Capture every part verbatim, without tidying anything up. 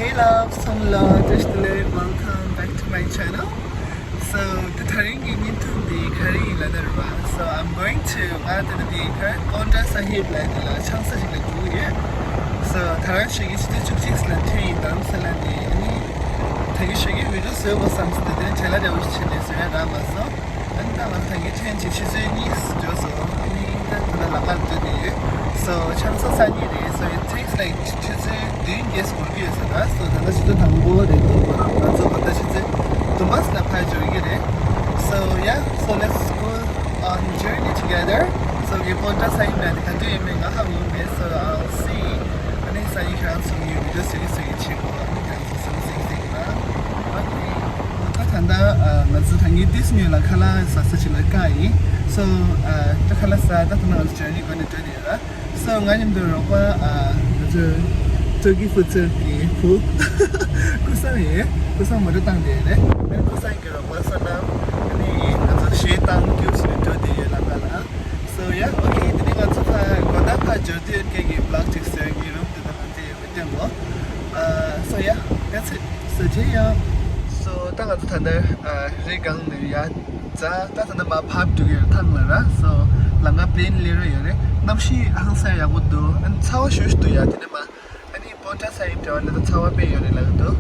Hey loves, hello, just welcome back to my channel. So, the Tharing Union to the Kari Ladar. So, I'm going to, uh, to the Ponda Sahib, like, the Changsa Jika. So, Tharan Shiki to Chukchis, like, Tay, Dam Salani, Tagi Shiki, we just serve us some student, Chela de Wichili, Ramaso. And I was like, change it, she's in his, just so, I mean, that's the Lagar to the. So, Changsa Sani, so it takes like, she's doing this for years, and so, that's the Tango, the Tango, so, but that's it. Tumbas na pha jogi re. So, yeah, so let's go on journey together. So, we put the sign that the country may not have moved, so I'll see. And it's like, you can see, you just see, see, check. Okay. ད་ད་ལྟ་ང་ཚོ་ད་ངའི་ཏིས་ཉོས་ལ་ཁ་ལག་ཟ་ས་ཅིག་ལ་བཀག་ཡིན། So ད་ཁ་ལག་ཟ་ད་ད་ང་ཚོ་ཇར་ནི་གོ་ནས་འགྲོ་ནས་ཡོད་ར། So ང་མཉམ་དུ་རོགས་པ་ང་ཚོ་ཏུར་ཀི་ཧྥུ་ཙིར་གྱི་བུ་ཀུ་སང་ཡིན། ཀུ་སང་མོ་ཊ་བཏང་བསྡད་ཡོད་རེད། ཨ་ནི་ཀུ་སང་གི་རོགས་པ་བསོད་ནམས། ཨ་ནི་ང་ཚོ་གཞས་བཏང་རྒྱུ་ཟེར་ནས་འགྲོ་བསྡད་ཡོད་ལ་ཁ་ལག So yeah, okay, དེ་ནས་ང་ཚོ་ཕར་དགོང་དག་ཕར་འབྱོར་དུས་ཀྱི་vlog་ཅིག་བཟོས་ཡིན་རུང་དེ་དང་དེ་ཡོད་མི་སྟོན་གོ། Uh, so yeah, that's it. So ཇེ་ཡང་། So ད་ང་ཚོ་ད་ལྟ་རི་སྒང་ནས་ཡར་འཛེགས་ད་ད་ལྟ་མར་བབས་འགྲོ་གི་ཡོད་ཐང་ལ་ར། So ལམ་ཁ་པི་ལེན་སླེབས་རེད་ཡོད་རེད། གནམ་གཤིས་ཧང་སང་ཡག་པོ་འདུག་ཨ་ནི་ཚ་བ་ཞེ་པོ་ཅིག་འདུག་ཡ། དེ་ནས་མར་ཨ་ནི་པོན་ཊ་ས་ཡིན་འདྲ་བ་ལ་ད་ཚ་བ་དཔེ་ཡོད་རེད་ལབ་ཀྱི་འདུག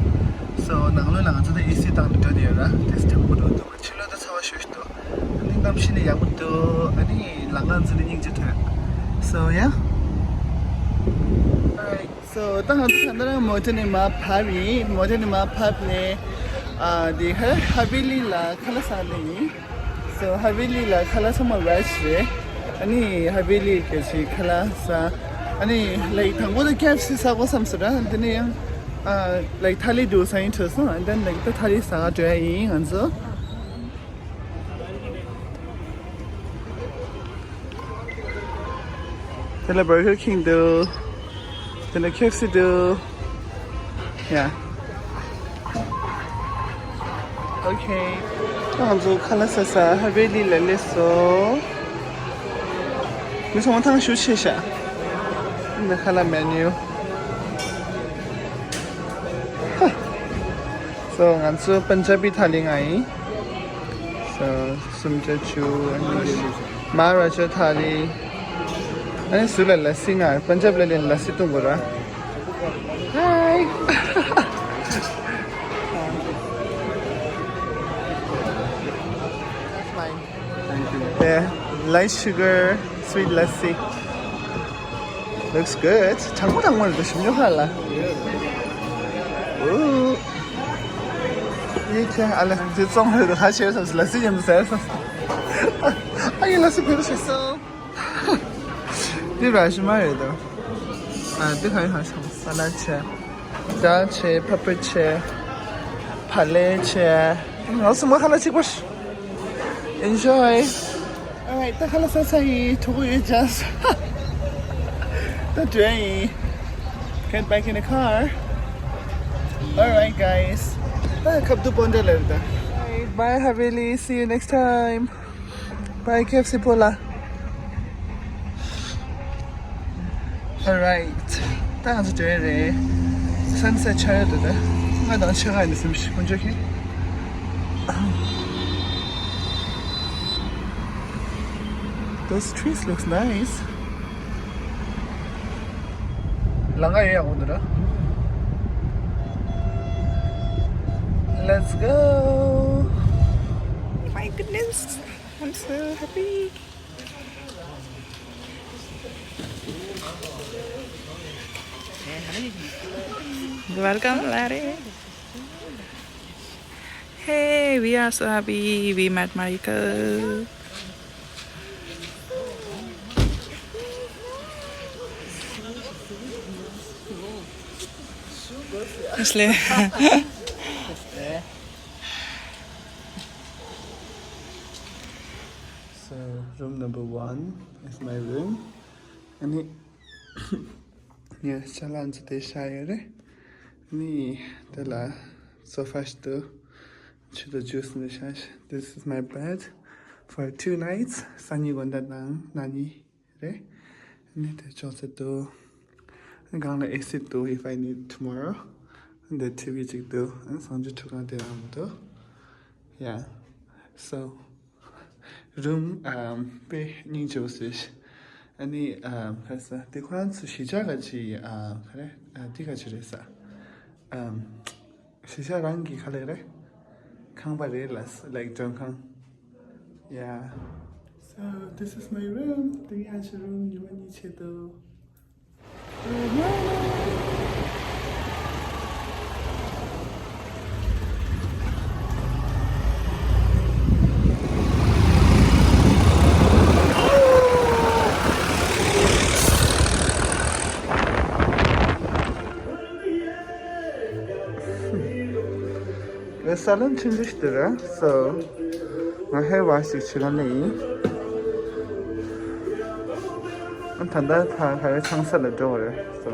So ནང་ལོགས་ལ་ང་ཚོ་ད་ཨེ་སི་བཏང་ནས་འགྲོ་བསྡད་ཡོད་ར། དེ་སྐྱིད་པོ་འདུག་ཕྱི་ལོགས་ད་ཚ་བ་ཞེ་པོ་ཅིག་འདུག་ཨ་ནི་གནམ་གཤིས་ནི་ཡག་པོ་འདུག་ཨ་ནི་ལམ་ཁ་འཛེགས་ནས་སྙིང་རྗེ་ཐོན། So yeah. Alright. So ད་ང་ཚོ་ད་ལྟ་རང་མོ་ཊ་ནས་མར་བབས་ཡིན། མོ་ཊ་ནས་མར་བབས་ནས་ཨ་དེ་ཧ་ཧ་བེ་ལི་ལ་ཁ་ལག་ཟ་ནས་ཡིན། So ཧ་བེ་ལི་ལ་ཁ་ལག་ཚང་མ་བེཇ་རེད། ཨ་ནི་ཧ་བེ་ལི་གི་ཅིག་ཁ་ལག་ཟ། ཨ་ནི་ལའིག་དང་པོ་ད་ཁེ་ཨེཕ་སི་ཟ་དགོས་བསམ་སོང་ར། དེ་ནས་ཡང་ཨ་ལའིག་ཐ་ལི་འདུག་ཟ་ཡིན་ཐོས་སོང་། And then ལའིག་ད་ཐ་ལི་ཟ་ག་འགྲོ་ཡ་ཡིན་ང་ཚོ། དེ་ལ་Burger King འདུག་དེ་ལ་ཁེ་ཨེཕ་སི་འདུག Yeah. Okay. ད་ང་ཚོ་ཁ་ལག་ཟ་ས་ཧ་བེ་ལི་ལ་སླེབས་སོང་། མི་ཚང་མ་ཐང་ཤུགས་ཆེ་ཤག་འདི་ཁ་ལག་མེ་ནུ། So ང་ཚོ་པན་ཇ་བི་ཐ་ལི་ང་ཡིན། So སུམ་ཅུ་བཅུ། ཨ་ནི་མ་ཧ་ར་ཇ་ཐ་ལི། ཨ་ནི་ཟུར་ལ་ལ་སི། ང་པན་ཇབ་ལ་ལ་ལ་སི་འཐུང་དགོས་ར། Hi. Thank you. Yeah, light sugar, sweet lassi. Looks good. གྲང་མོ་གྲང་མོ་རེད་འདུག་ཞིམ་ཉོ་ཧ་ལ། ཨོ། ཡེ་ཁྱེད་ཨ་ལ་འདི་བཙོང་རེད་འདུག་ཧ་ཆེ་བསམ་སོང་། ལ་སི་ཉམས་ཟེར་སོང་། ཨ་ཡེ་ལ་སི་བོད་ཤེས་སོང་། འདི་ར་ཞིམ་མ་རེད་འདུག་ཨ་འདི་ག་ཡིན་ཧ་ཆེ་བསམ། ས་ལ་ཆེ། དཱལ་ཆེ། ཕ་ཕར་ཆེ། བག་ལེབ་ཆེ། ང་སུ་མ་ཁ་ལ་གཅིག་པ། Enjoy. Alright, ད་ཁ་ལག་ཟ་ཚར་ཡིན། གྲོད་ཁོག་ཡོད་ཅག་ད་འགྲོ་ཡིན། Get back in the car. Alright, guys. ད་ཁབ་ཏུ་པོན་ཌ་ལེར་ད། Bye, Haveli. See you next time. Bye, K F C Pola. Alright. ད་ང་ཚོ་འགྲོ་ཡ་རེད། Sunset ཆགས་ཡ་འདུག་ད་ང་དང་ཆེ་ག་ནས་སེམས་ཤིག་ཀུན་ཅོ་ཁེ། Those trees looks nice. ལང་ཀ་ཡོད་ཡག་པོ་འདུག་ར། Let's go. My goodness, I'm so happy. Welcome, Larry. Hey, we are so happy. We met Michael. Ashley. So, room number one is my room. And he, yeah, ཅ་ལག་འདི་དེ་བཞག་ཡོད་རེད། ནི་དེ་ལ་སོ་ཕ་ཞིག་འདུག་ཆུ་དང་ཇུས་འདི་བཞག་ཤག This is my bed for two nights. སང་ཉིན་དགོང་དག་དང་གནངས་ཉིན་རེད། ནི་དེ་ཅོག་ཙེ་འདུག་སྒང་ལ་ཨེ་སི་འདུག If I need tomorrow. འདི་ཊི་ཝི་གཅིག་འདུག་ཨ་གསང་སྤྱོད་ཁྲི་ཁང་དེ་རང་འདུག Yeah. So, རུམ་ཨམ་དཔེ་སྙིང་རྗེ་པོ་ཟེར། ཨ་ནི་ཨམ་ཁ་ས་དེ་ཁོ་རང་ཚོ་གཞིས་ཆགས་ག་ཅི་ཨ་ག་རེ་ཨ་དེ་ག་ཅི་རེད་ས། ཨམ་གཞིས་ཆགས་རང་གི་ག་ལེགས་རེད། ཁང་པ་རེད་ལ་like མགྲོན་ཁང་། Yeah. So, this is my room. དེ་ཡང་ཕྱི་རུམ་ཉི་མ་གཉིས་ཆེད་དུ། ངའི་ས་ལོན་ཆུང་ཆུང་ཞིག་འདུག་ར། So, ང་ཧེར་ཝ་ཤི་ཞིག་བྱེད་ག་ནས་ཡིན། ཨ་ད་ལྟ་ཕ་ག་རེ་ཆང་ས་ལ་འགྲོ་བ་རེད། So.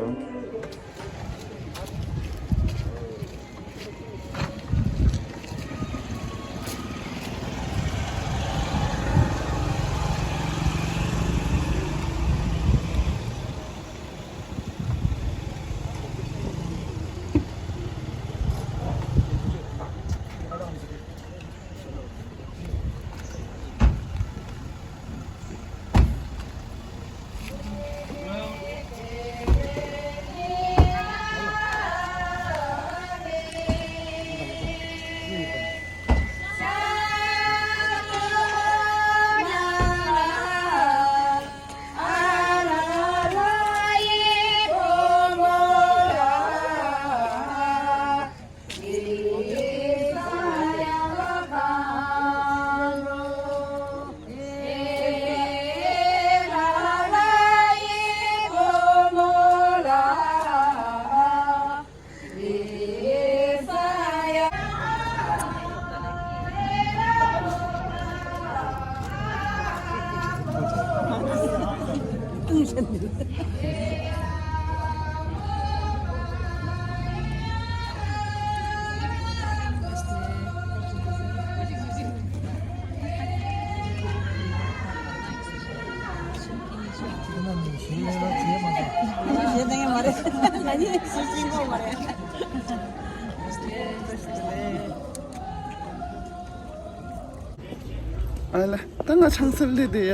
ཨ་ལ། ད་ང་ཆང་ས་ལས་དེ་ཡ།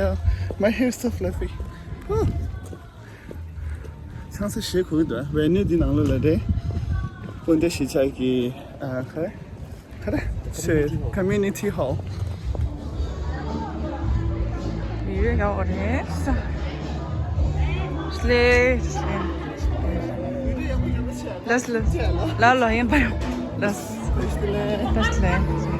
My hair so fluffy. ཧུ། ཆང་ས་ཞེ་ཁུག་འདུག་ཝེ་ནིའུ་འདི་ནང་ལོགས་ལ་རེད། སྤུན་ཟླ་གཞིས་ཆགས་ཀྱི་ཨ་ག་རེ་ག་རེ་ཚོས་community hall. ཡོད་ཡོད་རེད། ལས་ལས་ལས་ལ་ལ་ཡིན་པ་ཡོད་ལས་ལས་ལས།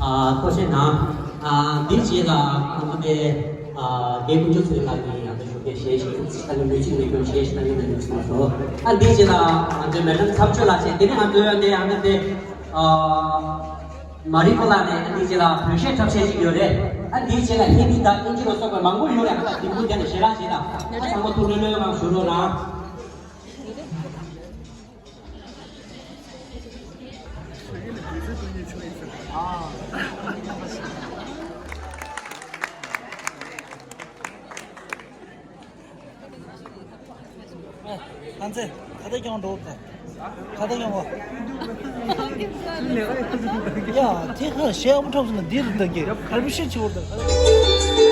ཨ་ཐུགས་རྗེ་གནང་། ཨ་འདིའི་རྗེས་ལ་ཨ་ནི། རྒན་དཀོན་མཆོག་ཚེ་རིང་ལགས་ཀྱིས་ང་ཚོ་ཞོགས་ཀས་གཞས་ཤིག་ད་ལོ་ལོ་གཅིག་མེད་རྒྱུ་གཞས་ཤིག་ད་ལོ་ནས་ཉོས་སོང་། ཨ་འདིའི་རྗེས་ལ་ང་ཚོའི་མེ་ཌམ་ཚབ་མཆོག་ལགས་བྱས། དེ་ནས་ང་ཚོའི་འདི་ཨ་འདི་དེ་མ་རི་ཀོ་ལགས་ནས་ཨ་འདིའི་རྗེས་ལ་བོད་གཞས་འཁྲབ་གཞས་ཤིག་ཡོད་རེད། ཨ་འདིའི་རྗེས་ལ་ཧིན་དི་དང་ཨིན་ཇི་ལ་སོགས་པའི་མང་པོ་ཡོད་རེད། ཨ་ད་དེ་ཁུལ་དེ་ནས་ཞལ་ལག་བྱས་དང་ཨ་ཚང་མ་ཐུགས་ལྷོད་ལྷོད་ངང་བཞུགས་རོགས་གནང་། ཨ་ཚེ། ཁ་བརྡ་རྐྱང་འགྲོ་ད། ཁ་བརྡ་རྐྱང་བ། ཡ་དེ་ཁ་ཤེས་ཨ་མ་ཁྲོམ་སོང་ན་འདིར་ད་གེ་གར་པོ་ཤེས་ཆེ་བོར་ད།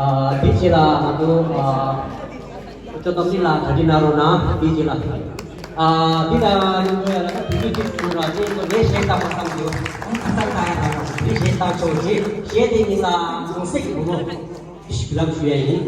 ཨ་དེའི་རྗེས་ལ་ང་ཚོ་ཨ་ཅོ་ཏོ་མི་ལ་གྲ་སྒྲིག་གནང་རོགས་གནང་། དེའི་རྗེས་ལ་ཨ་འདི་ལ་ཡིན་ནའི་ལ་ད་དུས་ཚོད་ཅིག་བྱུང་ར་ཅེས་ཁོ་ངས་གཞས་བཏང་བ་བསམ་གྱི་ཡོད། ཁ་སང་བཏང་ཡ་དང་དེ་གཞས་བཏང་ཆོག་ཅེས་གཞས་དེ་ཉིད་ལ་ལུང་སྲེག་གི་བུ་མོ་ཞིག་ལབ་ཞུ་ཡ་ཡིན།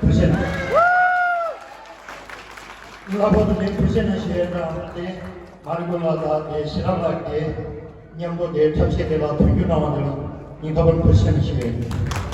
བུ་ཆེན། ལྷག་པར་དུ་ངས་བུ་ཆེན་ཞེས་པའི་ནང་དེ་མ་རི་ཀུ་ལགས་དང་དེ་ཤེས་རབ་ལགས་དེ་མཉམ་དུ་དེ་འཁྲབ་ཆས་དེ་ལ་མཐུན་འགྱུར་གནང་བ་དེ་ལ་སྙིང་ཐག་པ་ནས་བུ་ཆེན་ཞེས་པའི།